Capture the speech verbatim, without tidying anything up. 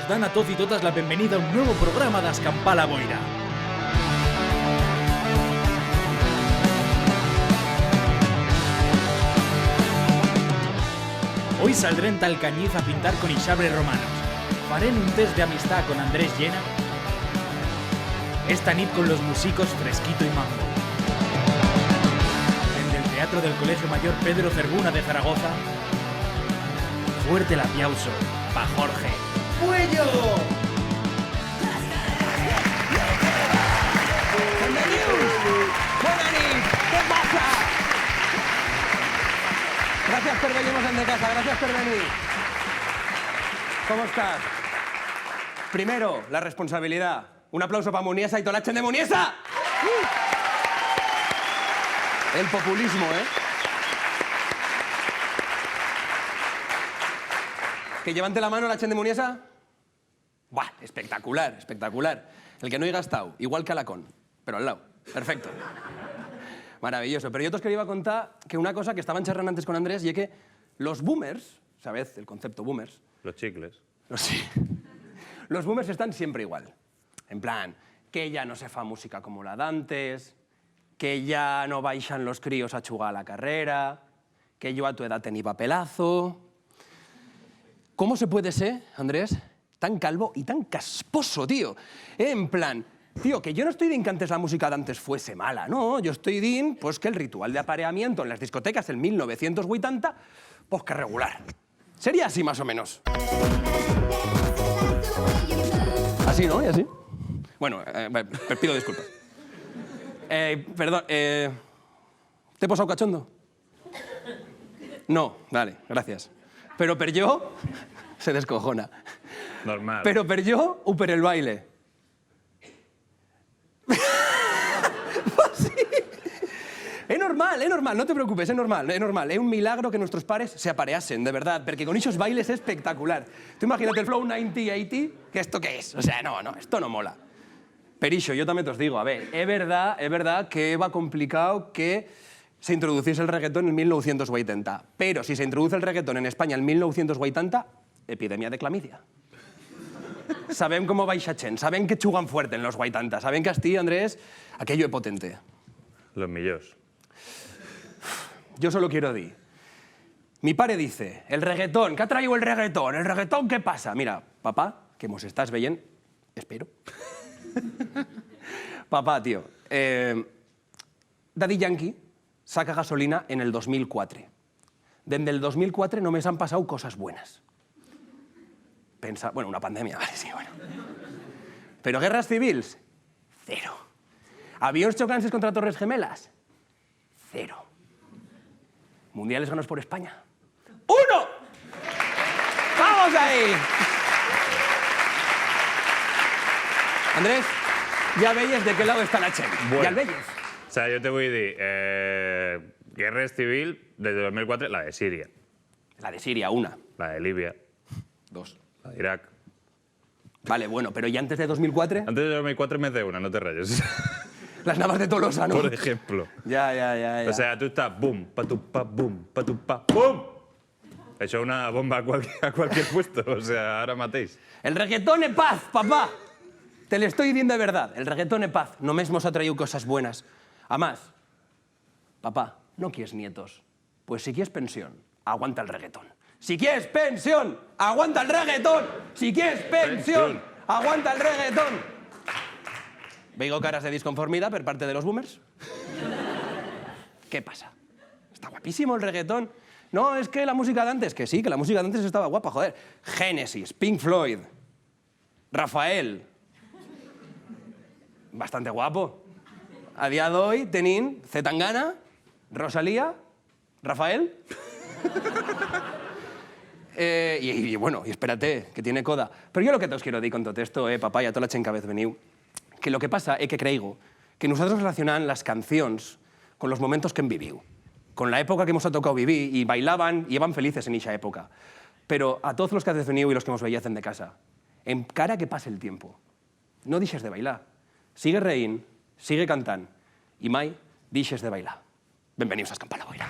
Dan a tots y totas la benvenida a un nuevo programa d'Escampar la Boira. Hoy saldrem ta'l Canyiz a pintar con Ixabre Romanos. Farem un test d'amistat con Andrés Llena. Esta nit con los musicos Fresquito y Mambo. Dende el Teatro del Colegio Mayor Pedro Cervuna de Zaragoza, fuerte l'aplauso pa Jorge Puello. Bienvenidos. Bona nit. ¿Qué pasa? Gracias por venir, de casa. Gracias por venir. ¿Cómo estás? Primero, la responsabilidad. Un aplauso pa Muniesa y toda la chent de Muniesa. El populismo, ¿eh? Que levante la mano la chent de Muniesa. Buah, espectacular, espectacular. El que no haiga estau, igual que Alacón, pero al lado. Perfecto. Maravilloso. Pero yo tos queriba contar que una cosa que estaban charrando antes con Andrés ye que los boomers, ¿sabéis el concepto boomers? Los chicles. Los, sí. Los boomers están siempre igual. En plan, que ya no se fa música como la d'antes, que ya no baixan los críos a chugar a la carrera, que yo a tu edat tení papelazo. ¿Cómo se puede ser, Andrés, tan calvo y tan casposo, tío? Eh, en plan, tío, que yo no estoy dient que antes la música d'antes fuese mala, no, yo estoy dient, pues, que el ritual de apareamiento en las discotecas en mil novecientos huitanta, pues, que regular. Sería así, más o menos. Así, ¿no? Y así. Bueno, eh, va, pe-, pido disculpas. Eh, perdón, eh, t'he posau cachondo? No, vale, gracias. Pero per yo, se descojona. Normal. Pero per yo, u per el baile. Sí. Es normal, es normal, no te preocupes, es normal, es normal. Es un milagro que nuestros pares se apareasen, de verdad, porque con esos bailes es espectacular. Tú imagínate el flow ninety eighty, que esto qué es, o sea, no, no, esto no mola. Per ixo, yo también te os digo, a ver, es verdad, es verdad que va complicado que se introduciese el reggaetón en mil novecientos huitanta, pero si se introduce el reggaetón en España en mil novecientos huitanta, epidemia de clamidia. Sabem cómo baixa chent, sabem que chugan fuerte en los huitanta, sabem que astí, Andrés, aquello es potente. Los millors. Yo solo quiero dir, mi pare dice, el reggaetón, ¿qué ha traído el reggaetón? ¿El reggaetón qué pasa? Mira, papá, que mos estás veient, espero. Papá, tío, eh, Daddy Yankee saca Gasolina en el dos mil cuatro. Dende el dos mil cuatro només han pasau cosas buenas. Pensa, bueno, una pandemia, vale, sí, bueno. Pero guerras civils, cero. Avions chocant-se contra Torres Gemelas, cero. Mundiales ganados por España, uno. ¡Vamos ahí! Andrés, ya veyes de qué lado está la chent. Bueno, ya el veyes. O sea, yo te voy a decir, eh, guerras civils desde dos mil cuatro, la de Siria. La de Siria, una. La de Libia. Dos. La de Irak. Vale, bueno, pero ¿y antes de dos mil cuatro? Antes de dos mil cuatro me hace una, no te rayes. Las navas de Tolosa, ¿no? Por ejemplo. Ya, ya, ya, ya. O sea, tú estás boom, pa, tu, pa, boom, pa, tu, pa, boom. Eso una bomba a cual-, a cualquier puesto, o sea, ahora matéis. El reggaetón es paz, papá. Te lo estoy diciendo de verdad. El reggaetón es paz. Només mos ha traíu cosas buenas. A más, papá, no quiers nietos. Pues si quiers pensión, aguanta el reggaetón. Si quiers pensión, aguanta el reggaetón. Si quiers pensión, pensión, aguanta el reggaetón. Veigo caras de disconformidad per parte de los boomers. ¿Qué pasa? Está guapísimo el reggaetón. No, es que la música de antes, que sí, que la música de antes estaba guapa, joder. Genesis, Pink Floyd, Rafael. Bastante guapo. A día d'hoi tenim Zetangana, Rosalía, Rafael. Eh, y, y, bueno, y espérate, que tiene coda. Pero yo lo que tos quiero dir con tot esto, eh, papá, y a toda la chent que habez veniu, que lo que pasa es que creigo que nusatros relacionam las cancions con los momentos que hem viviu, con la época que mos ha tocau vivir, y bailaban y eban felices en ixa época. Pero a toz los que habez veniu y los que mos veyez dende casa, encara que pase el tiempo, no dixes de bailar. Sigue reint, sigue cantant, y mai dixes de bailar. Benvenius a Escampar la Boira.